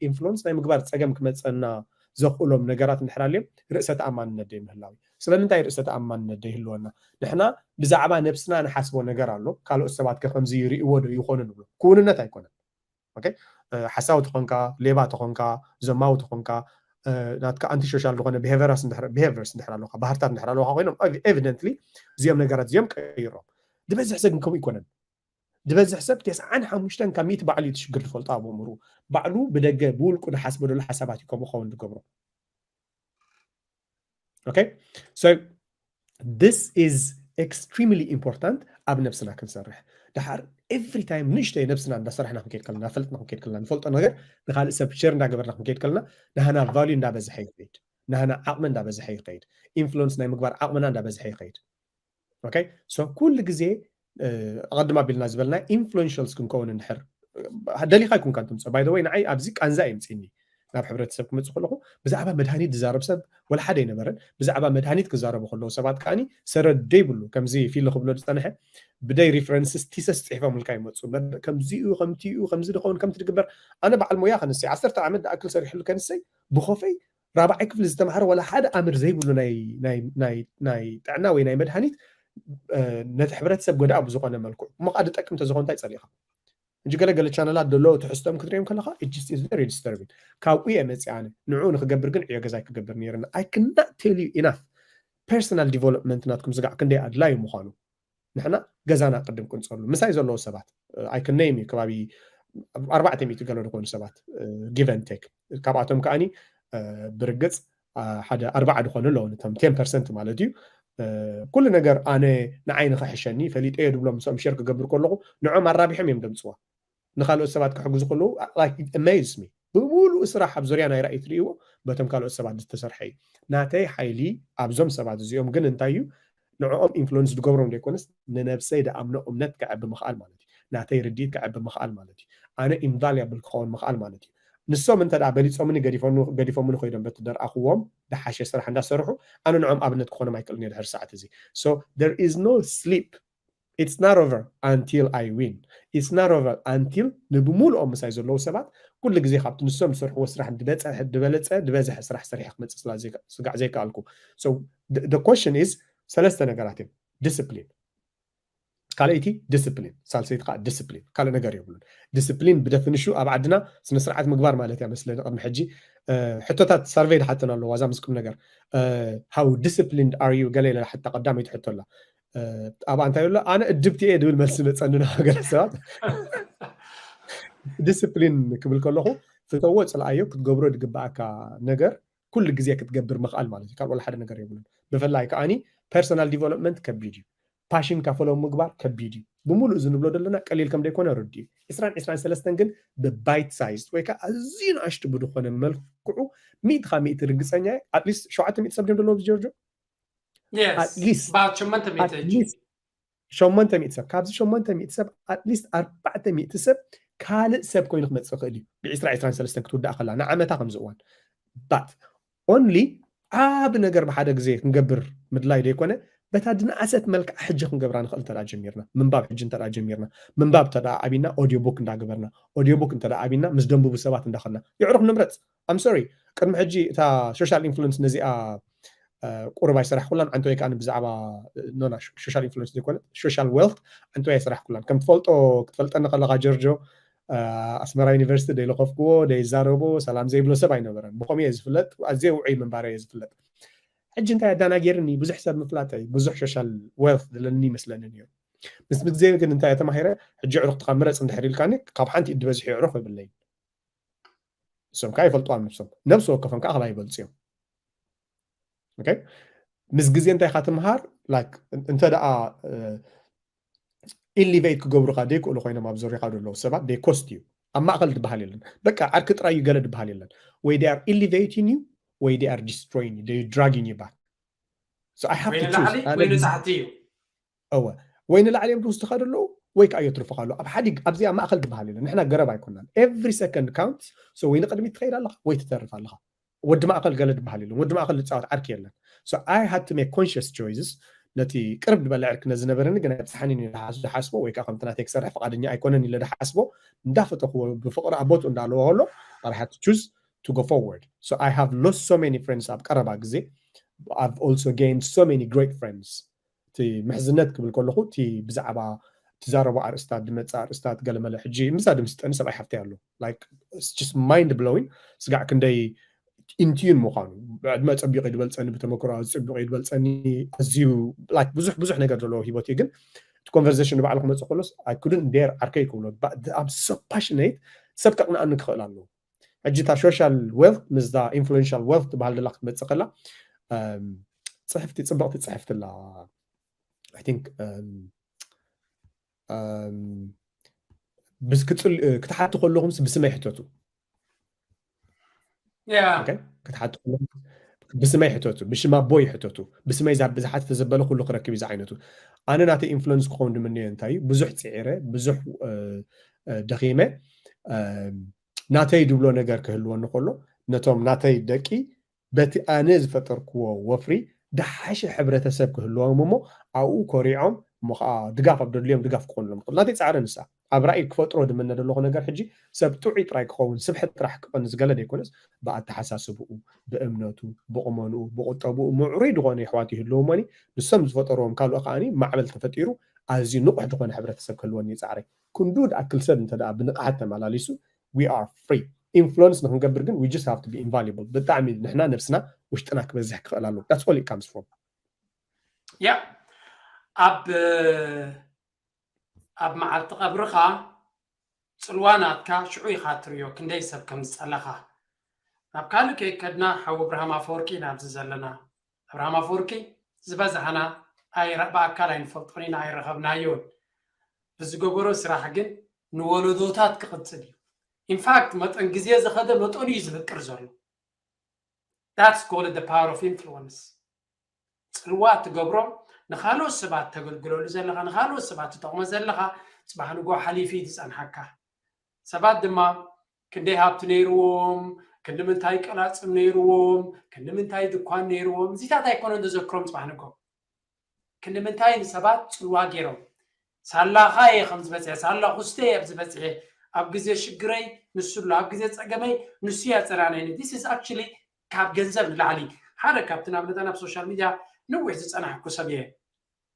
ኢንፍሉንስ ናይ ምግባር ፀገም ክመፀና ዘኽእሎም ነገራት እንድሕር ኣልዮም ርእሰ ተኣማንነት ደይ ምህላው ስለምንታይ ርእሰ ተኣማንነት ደይ ህልወና ንሕና ብዛዕባ ነብስና ንሓስቦ ነገር ኣሎ ካልኦት ሰባት ከ ከምዚ ይርእዎ ዶ ይኾኑ ንብሎ ክውንነት ኣይኮነን ሓሳዊ ተኾንካ ሌባ ተኾንካ ዘማዊ ተኾንካ ናትካ ኣንቲ ሶሻል ዝኾነ ቢሄቨርስ እንድሕር ኣለካ ባህርታት እንድሕር ኣለካ ኮይኖም ኤቪደንትሊ እዚኦም ነገራት እዚኦም ቀይሮም ዝበዝሕ ሰብ ግን ከምኡ ይኮነን ዝበዝሕ ሰብ ተስዓን ሓሙሽተን ካብ ሚእቲ ባዕሉ እዩ ትሽግር ዝፈልጦ ኣብ ኣእምሩ ባዕሉ ብደገ ብውልቁ ዝሓስበ ደሎ ሓሳባት እዩ ከምኡ ኸውን ዝገብሮ okay so this is extremely important ኣብ ነብስና ክንሰርሕ ድሓር every time ንእሽተይ ነብስና እንዳሰራሕና ክንከይድ ከለና ፈልጥና ክንከይድ ከለና ንፈልጦ ነገር ንካልእ ሰብ ሸር እንዳገበርና ክንከይድ ከለና ናህና ቫልዩ እንዳበዝሐ ይኸይድ ናህና ዓቕሚ እንዳበዝሐ ይኸይድ ኢንፍሉንስ ናይ ምግባር ዓቕምና እንዳበዝሐ ይኸይድ okay so ኩሉ ግዜ ኣቐድም ኣቢልና ዝበልና ኢንፍሉንሻልስ ክንከውን እንድሕር ደሊኻ ይኩንካ ትምፅኦ by the way ንዓይ ኣብዚ ቃንዛ የምፅኒ ናብ ሕብረተሰብ ክመፅእ ከለኹ ብዛዕባ መድሃኒት ዝዛረብ ሰብ ወላ ሓደ ኣይነበረን ብዛዕባ መድሃኒት ክዛረቡ ከለዉ ሰባት ከዓኒ ሰረድ ደይብሉ ከምዚ ፊል ክብሎ ዝፀንሐ ብደይ ሪፈረንስስ ቲሰስ ፅሒፎምልካ ይመፁ ከምዚኡ ከምቲኡ ከምዚ ድኸውን ከምቲ ትግበር ኣነ በዓል ሞያ ከንሰይ ዓሰርተ ዓመት ዝኣክል ሰሪሕሉ ከንሰይ ብኾፈይ ራብዓይ ክፍሊ ዝተምሃረ ዋላ ሓደ ኣምር ዘይብሉ ናይ ጥዕና ወይ ናይ መድሃኒት ነቲ ሕብረተሰብ ጎዳእ ብዝኾነ መልክዑ እሞ ከዓ ዝጠቅም ተዝኾን እንታይ ፀሊእኻ እንጂ ገለ ገለ ቻነላት ደሎ ትሕዝቶም ክትሪኦም ከለካ it's very disturbing ካብኡ እየ መፅእ ኣነ ንዕኡ ንክገብር ግን ዕዮ ገዛይ ክገብር ነይርና I cannot tell you enough personal development ናትኩም ስጋዕ ክንደይ ኣድላዩ ምኳኑ ንሕና ገዛና ቅድም ቅንፀሉ ምሳይ ዘለዉ ሰባት ኣይክነይም እዩ ከባቢ ኣርባዕተ ሚእቲ ገለ ዝኾኑ ሰባት give and take ካብኣቶም ከዓኒ ብርግፅ ሓደ ኣርባዓ ዝኾኑ ኣለዉ ነቶም ten percent ማለት እዩ ኩሉ ነገር ኣነ ንዓይ ንኽሕሸኒ ፈሊጠዮ ድብሎም ምስኦም ሸር ክገብር ከለኹ ንዖም ኣራቢሖም እዮም ደምፅዋ ንካልኦት ሰባት ክሕግዙ ከለዉ amaze me ብምሉእ ስራሕ ኣብ ዙርያ ናይ ራእይ ትርእይዎ በቶም ካልኦት ሰባት ዝተሰርሐ እዩ ናተይ ሓይሊ ኣብዞም ሰባት እዚኦም ግን እንታይ እዩ ንዕኦም ኢንፍሉንስ ዝገብሮም ዘይኮነስ ንነብሰይ ደኣምኖ እምነት ክዕቢ ምኽኣል ማለት እዩ ናተይ ርድኢት ክዕቢ ምኽኣል ማለት እዩ ኣነ ኢንቫልያብል ክኸውን ምኽኣል ማለት እዩ ንሶም እንተ በሊፆምኒ ገዲፎምኒ ኮይዶም በቲ ደርኣኽዎም ዝሓሸ ስራሕ እንዳሰርሑ ኣነ ንዖም ኣብነት ክኾኖም ኣይክእልን እየ ድሕር ሰዓት እዚ so there is no sleep it's not over until I win it's not over until ንብሙሉኦም ምሳይ ዘለዉ ሰባት ኩሉ ግዜ ካብቲ ንሶም ዝሰርሕዎ ስራሕ ዝበፀሐ ዝበለፀ ዝበዝሐ ስራሕ ሰሪሐ ክመፅእ ስላ ስጋዕ ዘይከኣልኩ so the question is ሰለስተ ነገራት እዮም ዲስፕሊን ካልኣይቲ ዲስፕሊን ሳልሰይቲ ከዓ ዲስፕሊን ካልእ ነገር የብሉን ዲስፕሊን ብደፊኒሹ ኣብ ዓድና ስነስርዓት ምግባር ማለት እያ መስለኒ ቅድሚ ሕጂ ሕቶታት ሳርቨይ ድሓተን ኣለዋ እዛ ምስ ቁም ነገር how disciplined are you ገለ ኢለ ሓታ ቀዳመይቲ ሕቶ ኣላ ኣብኣ እንታይ ኣሎ ኣነ እድብቲ እየ ድብል መልሲ መፀኒ ገለ ሰባት ዲስፕሊን ክብል ከለኹ ፍተዎ ፅልኣዮ ክትገብሮ ዝግበኣካ ነገር ኩሉ ግዜ ክትገብር ምኽኣል ማለት እዩ ካብ ወላ ሓደ ነገር የብሉን ብፍላይ ከዓኒ ፐርሰናል ዲቨሎፕመንት ከቢድ እዩ ፓሽን ካፈሎም ምግባር ከቢድ እዩ ብምሉእ ዝንብሎ ዘለና ቀሊል ከም ደይኮነ ርድዩ ዕስራን ዕስራን ሰለስተን ግን ብባይት ሳይዝ ወይ ከዓ ኣዝዩ ንኣሽቱ ብዝኾነ መልክዑ ሚእቲ ካብ ሚእቲ ርግፀኛ ኣትሊስት ሸውዓተ ሚእቲ ሰብ ድዮም ዘለዉ ጆርጆ ኣትሊስት ሸሞንተ ሚእቲ ሰብ ካብዚ ሸሞንተ ሚእቲ ሰብ ኣትሊስት ኣርባዕተ ሚእቲ ሰብ ካልእ ሰብ ኮይኑ ክመፅእ ይኽእል እዩ ብዕስራ ዕስራን ሰለስተን ክትውዳእ ከላ ንዓመታ ከምዚ እዋን ባት ኦንሊ ዓብ ነገር ብሓደ ግዜ ክንገብር ምድላይ ዘይኮነ በታ ድንኣሰት መልክዓ ሕጂ ክንገብራ ንኽእል እንተ ጀሚርና ምንባብ ሕጂ እንተ ጀሚርና ምንባብ እንተ ዓቢና ኦዲዮ ቡክ እንዳገበርና ኦዲዮ ቡክ እንተ ዓቢና ምስ ደንብቡ ሰባት እንዳኸልና የዕሩኽ ንምረፅ I'm sorry ቅድሚ ሕጂ እታ social influence ነዚኣ ቁሩብ ኣይሰራሕኩላን። ዓንቶ ወይ ከዓ ብዛዕባ ኖና ሶሻል ኢንፍሉንስ ዘይኮነ ሶሻል ዌልት ዓንቶ ኣይሰራሕኩላን። ከም ትፈልጦ ክትፈልጠኒ ከለካ ጀርጆ ኣስመራ ዩኒቨርሲቲ ደይለኸፍክዎ ደይዛረቦ ሰላም ዘይብሎ ሰብ ኣይነበረን። ብኸምኡ እየ ዝፍለጥ። ኣዝየ ውዑይ ምንባረ እየ ዝፍለጥ። ሕጂ እንታይ ኣዳናጌርኒ ብዙሕ ሰብ ምፍላጠይ ብዙሕ ሶሻል ዌልት ዘለኒ ይመስለኒ ነይሩ። ምስ ግዜ ግን እንታይ ተማሂረ? ሕጂ ኣዕሩኽትኻ ምረፅ እንድሕር ኢልካኒ ካብ ሓንቲ ኢድ ዝበዝሑ ኣዕሩኽ የብለይን። ንሶም ከዓ ይፈልጡ ኣብ ነብሶም። ነብሲ ወከፎም ከዓ ክላ ይበልፁ እዮም። ኦኬ? ምስ ግዜ እንታይ ኢኻ ትምሃር? ላይክ እንተ ደኣ ኢሊቬት ክገብሩካ ደይክእሉ ኮይኖም ኣብ ዙርያካ ዘለዉ ሰባት ደይ ኮስት እዩ። ኣብ ማእከል ትበሃል የለን። በቃ ዓርኪ ጥራይ እዩ ገለ ዝበሃል የለን። ወይ they are elevating you ወይ they are destroying you, they dragging you back. So I have ወይ to ንላዕሊ choose. ኣነ ወይ ግዜ- ንታሕቲ እዩ። እወ ወይ ንላዕሊ እዮም ዝወስድኻ ዘለዉ ወይ ከዓ የትርፉኻ ኣለዉ። ኣብ ሓዲግ ኣብዚኣ ማእከል ዝበሃል የለን። ንሕና ገረብ ኣይኮናን። Every second counts. So ወይ ንቅድሚት ትኸይድ ኣለኻ ወይ ትተርፍ ኣለኻ። ወዲ ማእከል ገለ ዝበሃል የለን። ወዲ ማእከል ዝፃወት ዓርኪ የለን። So I had to make conscious choices. ነቲ ቅርብ ዝበለ ዕርክነት ዝነበረኒ ግን ኣይብፅሓንን እዩ ዝሓስ- ዝሓስቦ ወይ ከዓ ከምቲ ናተይ ክሰርሕ ፍቓደኛ ኣይኮነን ኢለ ዝሓስቦ እንዳፈተኽዎ ብፍቕሪ ኣብ ቦትኡ እንዳለዎ ከሎ I had to choose to go forward. So I have lost so many friends ኣብ ቀረባ ግዜ. I've also gained so many great friends. እቲ ምሕዝነት ክብል ከለኹ እቲ ብዛዕባ ትዛረቦ ኣርእስታት ዝመፅእ ኣርእስታት ገለመለ ሕጂ ምሳ ድምስጠኒ ሰብኣይ ሓፍተይ ኣሎ። Like it's just mind blowing. ስጋዕ ክንደይ ኢንቲዩን ምዃኑ ብዕድመ ፀቢቑ ይድበልፀኒ ብተመክሮ ኣዝዩ ፀቢቑ ይድበልፀኒ። ኣዝዩ like ብዙሕ ብዙሕ ነገር ዘለዎ ሂወት እዩ። ግን እቲ ኮንቨርሴሽን ንባዕሉ ክመፅእ ከሎስ I couldn't dare ዓርከይ ክብሎ። I'm so passionate. ሰብ ከቕንኣኒ ክኽእል ኣለዎ። ሕጂ እታ ሶሻል ዌልት ምስዛ ኢንፍሉዌንሻል ዌልት ትበሃል ደላ ክትመፅእ ከላ እም፣ ፅሕፍቲ ፅብቕቲ ፅሕፍቲ ኣላ። I think እም፣ እም፣ ብስ- ክፅል- እ፣ ክትሓቱ ከለኹምስ ብስመይ ሕተቱ። ያ ኦኬ? ክትሓቱ ከለኹም ብስመይ ሕተቱ፣ ብሽም ኣቦይ ሕተቱ። ብስመይ ዛ- ብዝሓት ተዘበለ ኩሉ ክረክብ እዩ ዝዓይነቱ። ኣነ ናተይ ኢንፍሉንስ ክኸውን ድምንዮ እንታይ እዩ? ብዙሕ ፅዒረ፣ ብዙሕ እ፣ እ፣ ደኺመ። እም፣ ናተይ ድብሎ ነገር ክህልወኒ ከሎ ነቶም ናተይ ደቂ በቲ ኣነ ዝፈጠርክዎ ወፍሪ ደሓሸ ሕብረተሰብ ክህልዎም እሞ ኣብኡ ኮሪዖም እሞ ከዓ ድጋፍ ኣብ ደድልዮም ድጋፍ ክኾንሎም ይኽእል። ናተይ ፃዕሪ ንሳ ኣብ ራእይ ክፈጥሮ ድምነ ዘለኹ ነገር ሕጂ ሰብ ጥዑይ ጥራይ ክኸውን ስብሒ ጥራሕ ክቐንስ ገለ ዘይኮነስ ብኣተሓሳስብኡ፣ ብእምነቱ፣ ብቑመንኡ፣ ብቁጠብኡ ምዕሩይ ዝኾነ የሕዋት ይህልውሞኒ ንሶም ዝፈጠርዎም ካልኦ ከዓኒ ማዕበል ተፈጢሩ ኣዝዩ ንቑሕ ዝኾነ ሕብረተሰብ ክህልወኒ እዩ ፃዕረይ። ክንዱ ዝኣክል ሰብ እንተ ደኣ ብንቕሓት ተመላሊሱ we are free. ኢንፍሉንስ ንክንገብር ግን we just have to be invaluable. ብጣዕሚ ንሕና ነብስና ውሽጥና ክበዝሕ ክኽእል ኣለዎ። That's all it comes from. ያ ኣብ ኣብ መዓልቲ ቀብርኻ ፅልዋ ናትካ ሽዑ ኢኻ ትሪዮ ክንደይ ሰብ ከም ዝፀለኻ። ናብ ካልእ ከይከድና ሓው ኣብርሃም ኣፈወርቂ ኢና ኣብዚ ዘለና። ኣብርሃም ኣፈወርቂ ዝበዝሓና ኣይ- ብኣካል ኣይንፈልጦን ኢና ኣይረኸብናዮን። ብዝገበሮ ስራሕ ግን ንወለዶታት ክቕፅል እዩ። ኢንፋክት መጠን ግዜ ዝኸደ መጠኑ እዩ ዝምቅር ዘሎ። That's called the power of influence. ፅልዋ ትገብሮ ንካልኦት ሰባት ተገልግለሉ ዘለካ ንካልኦት ሰባት ትጠቕሞ ዘለካ ፅባሕ ንጎ ሓሊፉ እዩ ዝፀንሓካ። ሰባት ድማ ክንደይ ሃብቲ ነይርዎም፣ ክንዲ ምንታይ ቀላፅም ነይርዎም፣ ክንዲ ምንታይ ድኳን ነይርዎም እዚታት ኣይኮነን ዘዘክሮም ፅባሕ ንጎ። ክንዲ ምንታይ ንሰባት ፅልዋ ገይሮም ሳላኻ እየ ከም ዝበፅሐ ሳላ ኩስተ እየ ኣብ ዝበፅሐ ኣብ ግዜ ሽግረይ ንሱ ኣሎ ኣብ ግዜ ፀገመይ ንሱ እያ ፀናነኒ። This is actually ካብ ገንዘብ ንላዕሊ ሓደ ካብቲ ናብ መጠን ኣብ ሶሻል ሚድያ ነዊሕ ዝፀናሕኩ ሰብ እየ።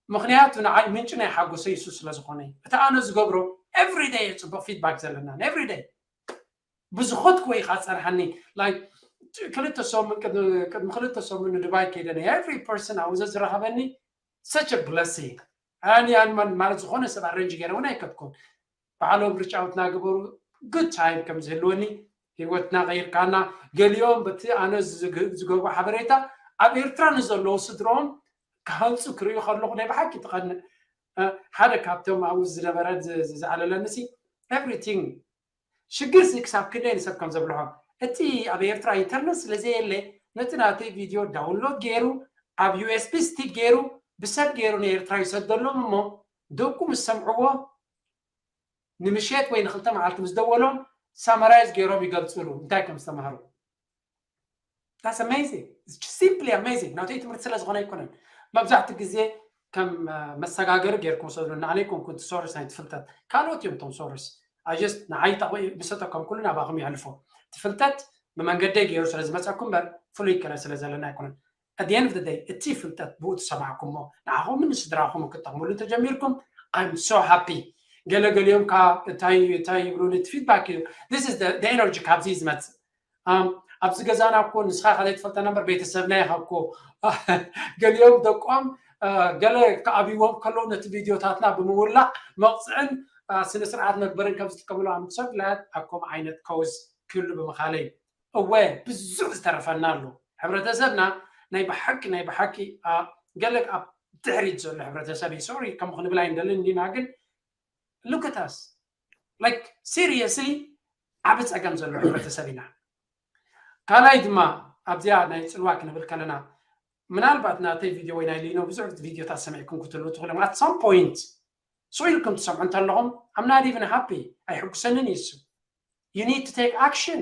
ምክንያቱ ንዓይ ምንጪ ናይ ሓጎሰይ እሱ ስለ ዝኾነ እቲ ኣነ ዝገብሮ everyday እየ ፅቡቅ ፊድባክ ዘለና everyday ብዝኸድኩ ወይ ከዓ ፀንሓኒ like ክልተ ሰሙን ቅድሚ ቅድሚ ክልተ ሰሙን ንዱባይ ከይደ ናይ every person ኣብኡ ዝረኸበኒ such a blessing ኣኒ ኣንማን ማለት ዝኾነ ሰብ ኣረንጅ ገይረ እውን ኣይከድኩን ባዕሎም ሪቻውት ናገበሩ good time ከም ዝህልወኒ ህይወትና ቀይርካና ገሊኦም በቲ ኣነ ዝግ- ዝገብሮ ሓበሬታ ኣብ ኤርትራ ንዘለዉ ስድሮም ክሃንፁ ክርእዩ ከለኹ ናይ ብሓቂ ትቐንእ ሓደ ካብቶም ኣብኡ ዝነበረ ዝ- ዝ- ዝዓለለኒ ሲ everything ሽግር ሲ ክሳብ ክንደይ ንሰብ ከም ዘብልሖ እቲ ኣብ ኤርትራ ኢንተርነት ስለ ዘየለ ነቲ ናተይ ቪድዮ ዳውንሎድ ገይሩ ኣብ ዩኤስቢ ስቲክ ገይሩ ብሰብ ገይሩ ንኤርትራ ይሰደሎም እሞ ደቁ ምስ ሰምዕዎ ንምሸት ወይ ንክልተ መዓልቲ ምስ ደወሎም ሳመራይዝ ገይሮም ይገልፅሉ እንታይ ከም ዝተማሃሩ That's amazing. It's just simply amazing. ናተይ ትምህርቲ ስለ ዝኾነ ኣይኮነን። መብዛሕትኡ ግዜ ከም መሰጋገሪ ጌርኩም ሰሉ ንዓነ ይኮንኩ እቲ ሶርስ ናይ ትፍልጠት ካልኦት እዮም እቶም ሶርስ ኣጀስት ንዓይ ጠቕሚ ብሰጠ ከም ኩሉ ናባኹም የሕልፎ ትፍልጠት ብመንገደይ ገይሩ ስለ ዝመፀኩ እምበር ፍሉይ ከለ ስለ ዘለና ኣይኮነን at the end of the day እቲ ፍልጠት ብኡ ትሰማዕኩሞ ንዓኹምን ንስድራኹምን ክትጠቕምሉ እንተጀሚርኩም I'm so happy። ገለገሊኦም ካ እንታይ እንታይ ይብሉኒ እቲ feedback እዩ። This is the energy ካብዚ እዩ ዝመፅእ። ኣብዚ ገዛና እኮ ንስኻ ከዘይትፈልጠና እምበር ቤተሰብና ኢኻ እኮ። ገሊኦም ደቆም ገለ ክኣብይዎም ከለዉ ነቲ ቪድዮታትና ብምውላዕ መቕፅዕን ስነ ስርዓት መግበርን ከም ዝጥቀምሉ I'm so glad ኣብ ከምኡ ዓይነት cause ክህሉ ብምኻለይ። እወ ብዙሕ ዝተረፈና ኣሎ። ሕብረተሰብና ናይ ብሓቂ ናይ ብሓቂ ገለ ኣብ ድሕሪት ዘሎ ሕብረተሰብ እዩ። Sorry ከም ክንብል ኣይንደልን እንዲና ግን look at us like seriously ዓቢ ጸገም ዘሎ ሕብረተሰብ ኢና። ካልኣይ ድማ ኣብዚኣ ናይ ጽልዋ ክንብል ከለና ምናልባት ናተይ ቪድዮ ወይ ናይ ሊኖ ብዙሕ ቪድዮታት ሰሚዕኩም ክትህልዉ ትኽእሉ at some point so ኢልኩም ትሰምዑ እንተለኹም I'm not even happy ኣይሕጉሰንን እዩ እሱ you need to take action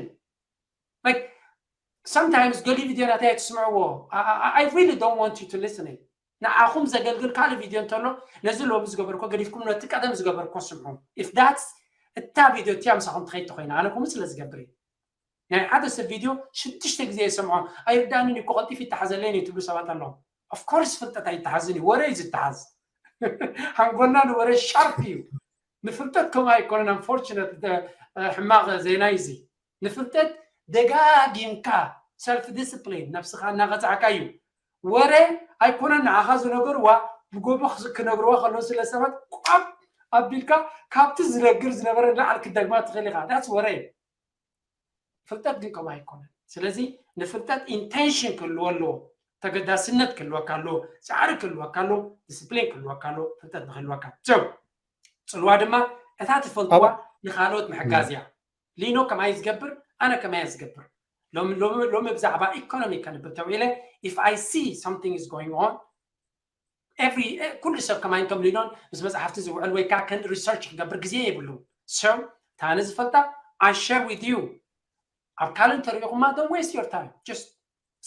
like sometimes ገሊ ቪድዮ ናተይ ኣይትስምዕዎ I really don't want you to listen ንዓኹም ዘገልግል ካልእ ቪድዮ እንተሎ ነዚ ሎሚ ዝገበርኮ ገዲፍኩም ነቲ ቀደም ዝገበርኮ ስምዑ if that's እታ ቪድዮ እቲያ ምሳኹም ትኸይድ ተኮይና ኣነ ከምኡ ስለ ዝገብር እዩ ናይ ሓደ ሰብ ቪድዮ ሽዱሽተ ግዜ የሰምዖ ኣይርዳእንን እኮ ቀልጢፍ ይተሓዘለይን እዩ ትብሉ ሰባት ኣለዉ of course ፍልጠት ኣይተሓዝን እዩ ወረ እዩ ዝተሓዝ ሓንጎልና ንወረ sharp እዩ ንፍልጠት ከምኡ ኣይኮነን unfortunate ሕማቕ ዜና እዩ እዚ ንፍልጠት ደጋጊምካ self discipline ነብስኻ እናቐፃዕካ እዩ ወረ ኣይኮነን ንዓኻ ዝነገርዋ ብጎቦ ክነግርዋ ከለዉ ስለ ሰባት ቆብ ኣቢልካ ካብቲ ዝነግር ዝነበረ ንላዕሊ ክደግማ ትኽእል ኢኻ that's ወረ ፍልጠት ግን ከምኡ ኣይኮነን ስለዚ ንፍልጠት intention ክህልዎ ኣለዎ ተገዳስነት ክህልወካ ኣለዎ ፃዕሪ ክህልወካ ኣለዎ discipline ክህልወካ ኣለዎ ፍልጠት ንክህልወካ so ፅልዋ ድማ እታ ትፈልጥዋ ንካልኦት ምሕጋዝ እያ ሊኖ ከማይ ዝገብር ኣነ ከማይ ዝገብር ሎሚ ብዛዕባ economy ከንብል ተውዒለ if I see something is going on every ኩሉ ሰብ ከማይ እንቶም ሊኖን ምስ መፅሓፍቲ ዝውዕል ወይ ከዓ ከን research ክገብር ግዜ የብሉ so ታነ ዝፈልጣ I share with you ኣብ ካልእ እንተሪኢኹማ don't waste your time just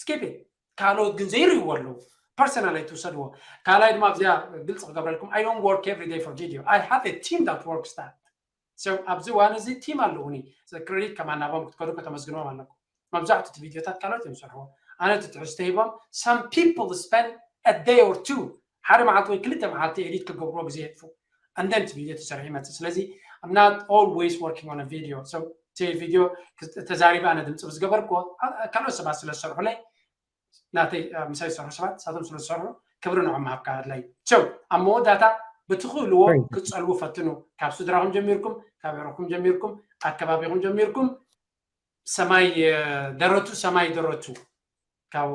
skip it ካልኦት ግን ዘይርእይዎ ኣለዉ personal ኣይትውሰድዎ ካልኣይ ድማ ኣብዚኣ ግልፂ ክገብረልኩም I don't work every day for video I have a team that works that so ኣብዚ እዋን እዚ team ኣለዉኒ credit ከማን ናቦም ክትከዱ ከተመስግንዎም ኣለኩም መብዛሕቱ እቲ ቪድዮታት ካልኦት እዮም ዝሰርሕዎ ኣነ እቲ ትሕዝቶ ሂቦም some people spend a day or two ሓደ መዓልቲ ወይ ክልተ መዓልቲ edit ክገብርዎ ግዜ የጥፉ and then እቲ ቪድዮ ተሰሪሑ ይመፅእ ስለዚ I'm not always working on a video so እቲ ቪድዮ ተዛሪበ ኣነ ድምፂ ብዝገበርክዎ ካልኦት ሰባት ስለ ዝሰርሑለይ ናተይ ምሳይ ዝሰርሑ ሰባት ንሳቶም ስለ ዝሰርሑ ክብሪ ንዖም ምሃብካ ኣድላይ so ኣብ መወዳእታ ብትኽእልዎ ክትፀልዉ ፈትኑ ካብ ስድራኹም ጀሚርኩም ካብ ዕሩኹም ጀሚርኩም ኣከባቢኹም ጀሚርኩም ሰማይ ደረቱ ሰማይ ደረቱ ካብ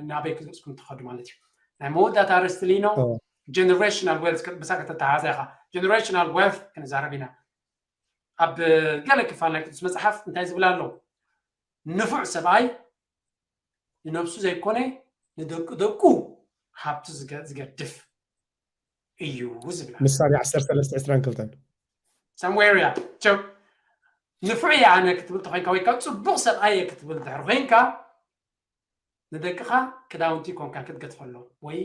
ናበይ ክገፅኩም ትኸዱ ማለት እዩ ናይ መወዳእታ ኣርእስቲ ሊኖ generational wealth ምሳ ከተተሓዘ ኢኻ generational wealth ክንዛረብ ኢና ኣብ ገለ ክፋል ናይ ቅዱስ መፅሓፍ እንታይ ዝብል ኣሎ ንፉዕ ሰብኣይ ንነብሱ ዘይኮነ ንደቂ ደቁ ሃብቲ ዝገድፍ እዩ ዝብል ምሳሌ ዓሰርተ ሰለስተ ዕስራን ክልተን somewhere እያ ንፉዕ እየ ኣነ ክትብል ተኮይንካ ወይ ከዓ ፅቡቅ ሰብኣይ እየ ክትብል ድሕር ኮይንካ ንደቅኻ ክዳውንቲ ይኮንካ ክትገድፈሎም ወይ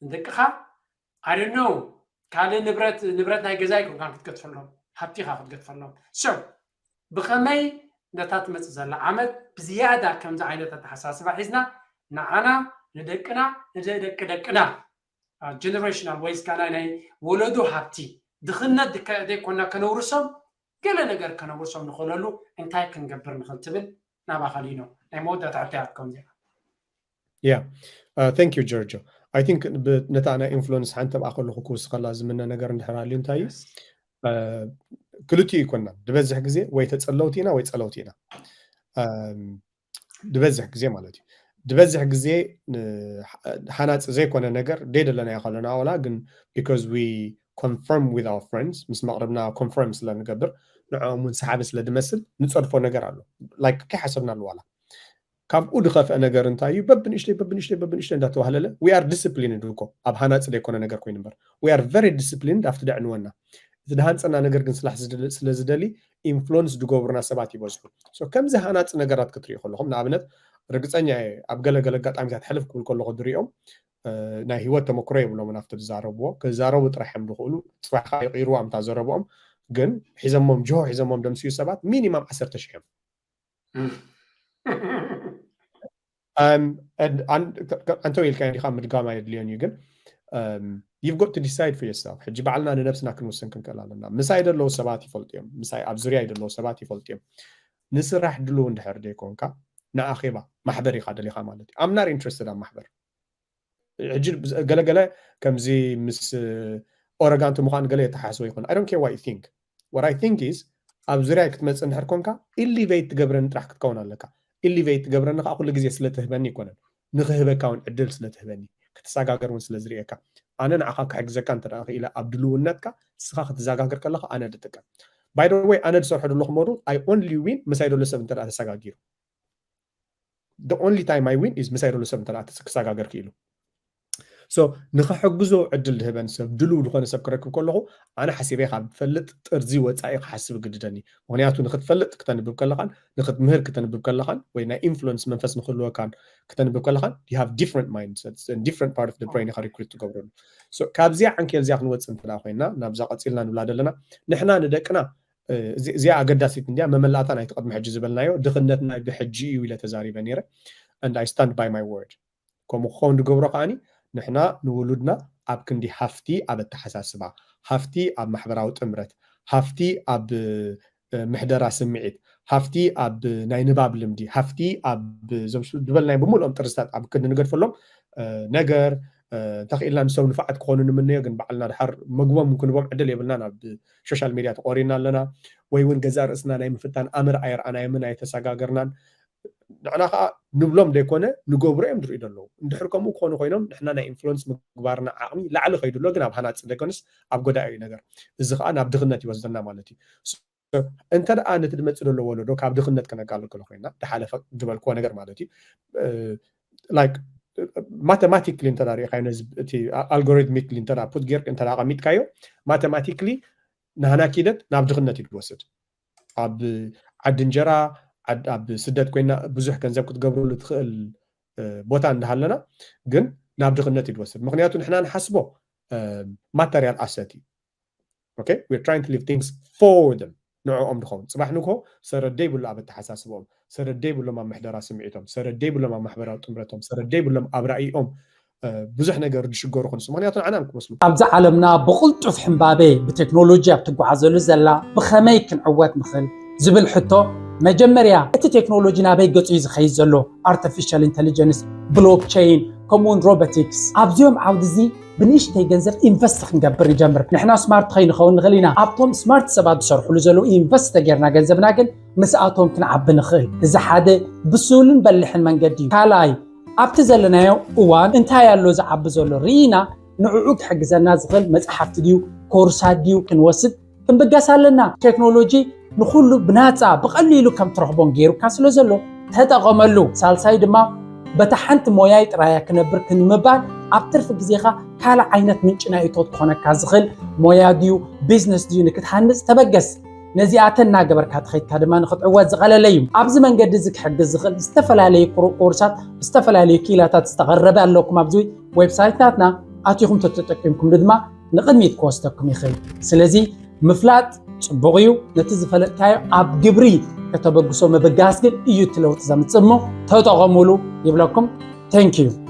ንደቅኻ I don't know ካልእ ንብረት ንብረት ናይ ገዛ ይኮንካ ክትገድፈሎም ሃብቲኻ ክትገድፈሎም so ብኸመይ ነታ ትመፅእ ዘላ ዓመት ብዝያዳ ከምዚ ዓይነት ኣተሓሳስባ ሒዝና ንዓና ንደቅና ንደቂ ደቅና generational wealth ካና ናይ ወለዶ ሃብቲ ድኽነት ዘይኮና ከነውርሶም ገለ ነገር ከነውርሶም ንኽእለሉ እንታይ ክንገብር ንኽእል ትብል ናባኻ ሊኖ ናይ መወዳእታ ሕቶያ ክትከውን ዚኣ yeah uh, thank you Giorgio I think ነታ ናይ influence ሓንቲ ኣብኣ ከለኹ ክውስኸላ ዝምነ ነገር እንድሕር ኣልዩ እንታይ እዩ ክልቲኡ ይኮና ዝበዝሕ ግዜ ወይ ተፀለውቲ ኢና ወይ ፀለውቲ ኢና ዝበዝሕ ግዜ ማለት እዩ ዝበዝሕ ግዜ ሃናፂ ዘይኮነ ነገር ደይ ደለና ከለና ዋላ ግን because we confirm with our friends ምስ መቅረብና confirm ስለ ንገብር ንዕኦም እውን ሰሓቢ ስለ ዝመስል ንፀድፎ ነገር ኣሎ like ከይሓሰብናሉ ዋላ ካብኡ ዝኸፍአ ነገር እንታይ እዩ በብንእሽተይ በብንእሽተይ በብንእሽተይ እንዳተዋህለለ we are disciplined እኮ ኣብ ሃናፂ ዘይኮነ ነገር ኮይኑ እምበር we are very disciplined ኣብቲ ደዕንወና እቲ ዝሃንፀና ነገር ግን ስራሕ ስለ ዝደሊ influence ዝገብሩና ሰባት ይበዝሑ so ከምዚ ሃናፂ ነገራት ክትሪኡ ከለኹም ንኣብነት ርግፀኛ እየ ኣብ ገለገለ ኣጋጣሚታት ሕልፍ ክብል ከለኹ ዝሪኦም ናይ ህይወት ተመክሮ የብሎምን ኣብቲ ዝዛረብዎ ክዛረቡ ጥራሕ እዮም ዝኽእሉ ፅባሕካ ይቕይርዋ እምታ ዘረብኦም ግን ሒዘሞም ጅሆ ሒዘሞም ደምስዩ ሰባት ሚኒማም ዓሰርተ ሽሕ እዮም Um, and- and- ከ- ከ- ኣንተ ኢልካ ዲኻ ምድጋም ኣየድልዮን እዩ ግን um, you've got to decide for yourself። ሕጂ ባዕልና ንነብስና ክንውስን ክንክእል ኣለና። ምሳይ ደለዉ ሰባት ይፈልጡ እዮም። ምሳይ ኣብ ዙርያ ደለዉ ሰባት ይፈልጡ እዮም። ንስራሕ ድልው እንድሕር ዘይኮንካ ንኣኼባ ማሕበር ኢኻ ደሊኻ ማለት እዩ። I'm not interested ኣብ ማሕበር። ሕጂ ብዝ- ገለገለ ከምዚ ምስ ኦረጋንቲ ምዃን ገለ የተሓስቦ ይኾን። I don't care what you think. What I think is ኣብ ዙርያ ክትመፅእ እንድሕር ኮንካ ኢሊቬት ትገብረኒ ጥራሕ ክትከውን ኣለካ። ኢሊቬት ትገብረኒ ከዓ ኩሉ ግዜ ስለትህበኒ ይኮነን፣ ንክህበካ እውን ዕድል ስለትህበኒ፣ ክትሰጋገር እውን ስለዝርእየካ። ኣነ ንዓኻ ክሕግዘካ እንተ ክኢለ ኣብ ድልውነትካ ንስኻ ክትዘጋገር ከለካ ኣነ ድጥቀም። By the way ኣነ ዝሰርሖ ደለኹ ሞዱ I only win ምሳይ ደሎ ሰብ እንተ ተሰጋጊሩ። The only time I win is ምሳይ ደሎ ሰብ እንተ ክሰጋገር ክኢሉ። So ንክሕግዞ ዕድል ድህበን ሰብ ድልው ዝኾነ ሰብ ክረክብ ከለኹ ኣነ ሓሲበ ካብ ፈልጥ ጥርዚ ወፃኢ ክሓስብ ግድደኒ። ምክንያቱ ንክትፈልጥ ክተንብብ ከለኻን ንክትምህር ክተንብብ ከለኻን ወይ ናይ ኢንፍሉንስ መንፈስ ንክህልወካን ክተንብብ ከለኻን you have different mindsets and different part of the brain ኢኻ ሪክሩት ትገብረሉ። So ካብዚኣ ዓንኬል እዚኣ ክንወፅእ እንተላ ኮይና ናብዛ ቀፂልና ንብላ ዘለና ንሕና ንደቅና እዚኣ ኣገዳሲት እንዲያ መመላእታ ናይቲ ቅድሚ ሕጂ ዝበልናዮ ድኽነትና ብሕጂ እዩ ኢለ ተዛሪበ ነይረ። And I stand by my word። ከምኡ ክኸውን ዝገብሮ ከዓኒ ንሕና ንውሉድና ኣብ ክንዲ ሃፍቲ ኣብ ኣተሓሳስባ፣ ሃፍቲ ኣብ ማሕበራዊ ጥምረት፣ ሃፍቲ ኣብ ምሕደራ ስምዒት፣ ሃፍቲ ኣብ ናይ ንባብ ልምዲ፣ ሃፍቲ ኣብ ዞም ዝበልናዮ ብምልኦም ጥርዝታት ኣብ ክንዲ ንገድፈሎም ነገር እንተኽኢልና ንሰብ ንፋዓት ክኾኑ ንምነዮ ግን ባዕልና ድሓር መግቦም ክንቦም ዕድል የብልና ናብ ሶሻል ሚድያ ተቆሪና ኣለና ወይ እውን ገዛ ርእስና ናይ ምፍታን ኣምር ኣይረኣናዮምን ኣይተሰጋገርናን ንዕና ከዓ ንብሎም ዘይኮነ ንገብሮ እዮም ዝርኢ ዘለዉ እንድሕር ከምኡ ክኾኑ ኮይኖም ንሕና ናይ ኢንፍሉንስ ምግባርና ዓቕሚ ላዕሊ ከይዱ ኣሎ ግን ኣብ ሃናፂ ደገንስ ኣብ ጎዳኢ እዩ ነገር እዚ ከዓ ናብ ድኽነት ይወስደና ማለት እዩ እንተ ደኣ ነቲ ድመፅእ ዘሎ ወለዶ ካብ ድኽነት ከነጋልግሎ ኮይና ድሓለፈ ዝበልክዎ ነገር ማለት እዩ like mathematically እንተ ሪኢካዮ ነዚ እቲ algorithmically እንተ put ጌርክ እንተ ኣቐሚጥካዮ mathematically ናህና ኪደት ናብ ድኽነት እዩ ዝወስድ ኣብ ዓዲ እንጀራ ኣብ ስደት ኮይና ብዙሕ ገንዘብ ክትገብረሉ ትኽእል ቦታ እንዳሃለና ግን ናብ ድኽነት እዩ ዝወስድ ምክንያቱ ንሕና ንሓስቦ material asset እዩ okay we're trying to leave things for them ንዕኦም ድኸውን ፅባሕ ንግሆ ሰረደይ ብሎ ኣብ ኣተሓሳስቦም ሰረደይ ብሎም ኣብ ምሕደራ ስምዒቶም ሰረደይ ብሎም ኣብ ማሕበራዊ ጥምረቶም ሰረደይ ብሎም ኣብ ራእይኦም ብዙሕ ነገር ዝሽገሩ ክንሱ ምክንያቱ ንዓና ክመስሉ ኣብዚ ዓለምና ብቕልጡፍ ሕምባቤ ብቴክኖሎጂ ኣብ ትጓዓዘሉ ዘላ ብኸመይ ክንዕወት ንኽእል ዝብል ሕቶ መጀመርያ እቲ ቴክኖሎጂ ናበይ ገጹ እዩ ዝኸይድ ዘሎ artificial intelligence blockchain ከምኡውን robotics ኣብዚኦም ዓውዲ እዚ ብንእሽተይ ገንዘብ ኢንቨስት ክንገብር ንጀምር ንሕና ስማርት ከይንኸውን ንኽእል ኢና ኣብቶም ስማርት ሰባት ዝሰርሕሉ ዘለዉ ኢንቨስት ተጌርና ገንዘብና ግን ምስኣቶም ክንዓቢ ንኽእል እዚ ሓደ ብሱልን በልሕን መንገዲ እዩ ካልኣይ ኣብቲ ዘለናዮ እዋን እንታይ ኣሎ ዝዓቢ ዘሎ ርኢና ንዕኡ ክሕግዘና ዝኽእል መፅሓፍቲ ድዩ ኮርሳት ድዩ ክንወስድ ክንብገስ ኣለና ቴክኖሎጂ ንኹሉ ብናፃ ብቐሊሉ ከም ትረኽቦን ገይሩካ ስለ ዘሎ ተጠቐመሉ ሳልሳይ ድማ በታ ሓንቲ ሞያይ ጥራያ ክነብር ክንምባል ኣብ ትርፊ ግዜኻ ካልእ ዓይነት ምንጪ ናይ እቶት ክኾነካ ዝኽእል ሞያ ድዩ ቢዝነስ ድዩ ንክትሃንፅ ተበገስ ነዚኣተን እናገበርካ ተኸይድካ ድማ ንክትዕወት ዝቐለለ እዩ ኣብዚ መንገዲ እዚ ክሕግዝ ዝኽእል ዝተፈላለዩ ኮርሳት ዝተፈላለዩ ክኢላታት ዝተቐረበ ኣለኩም ኣብዚ ዌብሳይትናትና ኣቲኹም ተተጠቂምኩም ድማ ንቕድሚት ክወስደኩም ይኽእል ስለዚ ምፍላጥ ፅቡቕ እዩ ነቲ ዝፈለጥካዮ ኣብ ግብሪ ከተበግሶ ምብጋስ ግን እዩ እቲ ለውጢ ዘምፅእ እሞ ተጠቐሙሉ ይብለኩም thank you